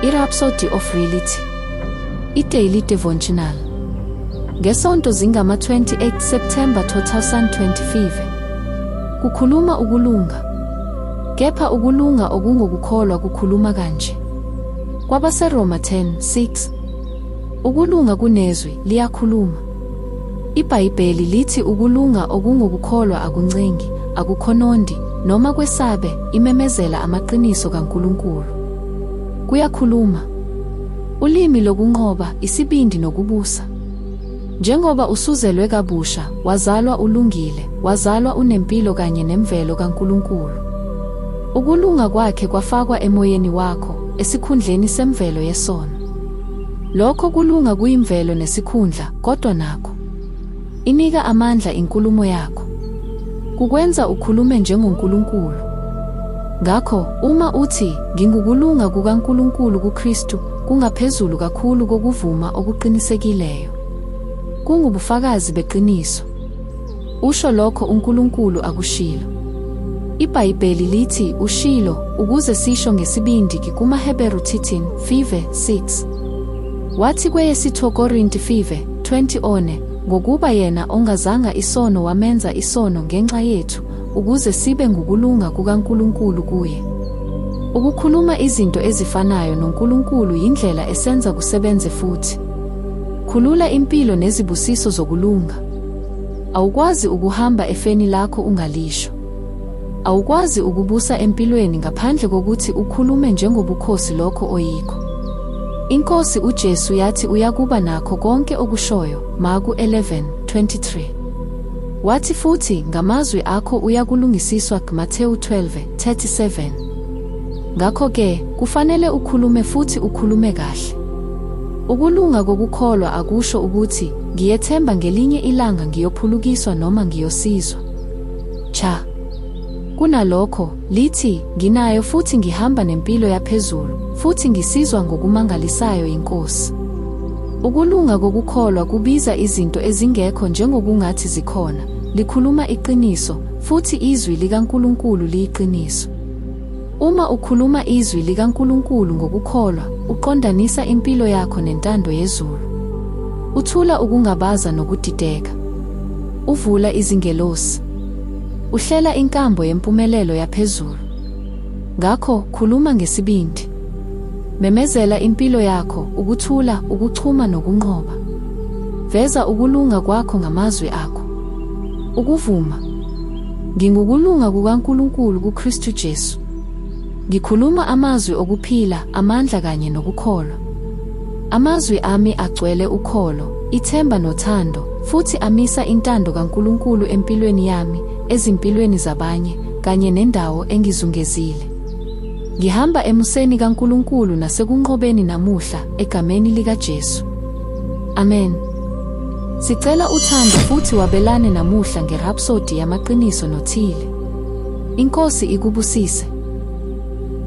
I-Rhapsody of Reality. I-Daily Devotional. NgeSonto zingama-28 September 2025. Kukhuluma ukulunga. Kepha ukulunga okungokukholwa kukhuluma kanje. KwabaseRoma 10, 6. Ukulunga kunezwi, liyakhuluma. IBhayibheli lithi ukulunga okungokukholwa akuncengi, akukhonondi, noma kwesabe, imemezela amaqiniso kaNkulunkulu. Kuyakhuluma. Ulimi lokunqoba, isibindi nokubusa. Njengoba usuzelwe kabusha, wazalwa ulungile, wazalwa unempilo kanye nemvelo kaNkulunkulu. Ukulunga kwakhe kwafakwa emoyeni wakho, esikhundleni semvelo yesono. Lokho kulunga kuyimvelo nesikhundla, kodwa nakho. Inika amandla inkulumo yakho. Kukwenza ukhulume njengoNkulunkulu. Ngakho, uma uthi, Ngingukulunga kukaNkulunkulu kuKristu, kungaphezulu kakhulu kokuvuma okuqinisekileyo. Kungubufakazi beqiniso. Usho lokho uNkulunkulu akushilo. IBhayibheli lithi ushilo ukuze sisho ngesibindi kumaHeberu 13, 5, 6. Wathi kweyesi-2 Korinti 5, 21, Ngokuba yena ongazanga isono wamenza isono ngenxa yethu, ukuze sibe ngukulunga kukaNkulunkulu kuye. Ukukhuluma izinto ezifanayo noNkulunkulu yindlela esenza kusebenze futhi. Khulula impilo nezibusiso zokulunga. Awukwazi ukuhamba efeni lakho ungalisho. Awukwazi ukubusa empilweni ngaphandle kokuthi ukhulume njengobukhosi lokho oyikho. INkosi uJesu yathi uyakuba nakho konke okushoyo, Marku 11:23. Wathi futhi ngamazwi akho uyakulungisiswa Mathewu 12:37. Ngakho-ke, kufanele ukhulume futhi ukhulume kahle. Ukulunga kokukholwa akusho ukuthi ngiyethemba ngelinye ilanga ngiyophulukiswa noma ngiyosizwa. Cha. Kunalokho, lithi, nginayo futhi ngihamba nempilo yaphezulu, futhi ngisizwa ngokumangalisayo yiNkosi. Ukulunga kokukholwa kubiza izinto ezingekho njengokungathi zikhona, likhuluma iqiniso, futhi izwi likaNkulunkulu liyiqiniso. Uma ukhuluma izwi likaNkulunkulu ngokukholwa, uqondanisa impilo yakho nentando yezulu. Uthula ukungabaza nokudideka. Uvula izingelosi. Uhlela inkambo yempumelelo yaphezulu. Ngakho, khuluma ngesibindi. Memezela impilo yakho, ukuthula, ukuchuma nokunqoba. Veza ukulunga kwakho ngamazwi akho. Ukuvuma. Ngingukulunga kukaNkulunkulu kuKristu Jesu. Ngikhuluma amazwi okuphila, amandla kanye nokukholwa. Amazwi ami agcwele ukholo, ithemba nothando, futhi amisa intando kaNkulunkulu empilweni yami, ezimpilweni zabanye, kanye nendawo engizungezile. Ngihamba emuseni kaNkulunkulu nasekunqobeni namuhla, egameni likaJesu. Amen. Sicela uthando futhi wabelane namuhla ngeRhapsody yamaqiniso nothile. INkosi ikubusise.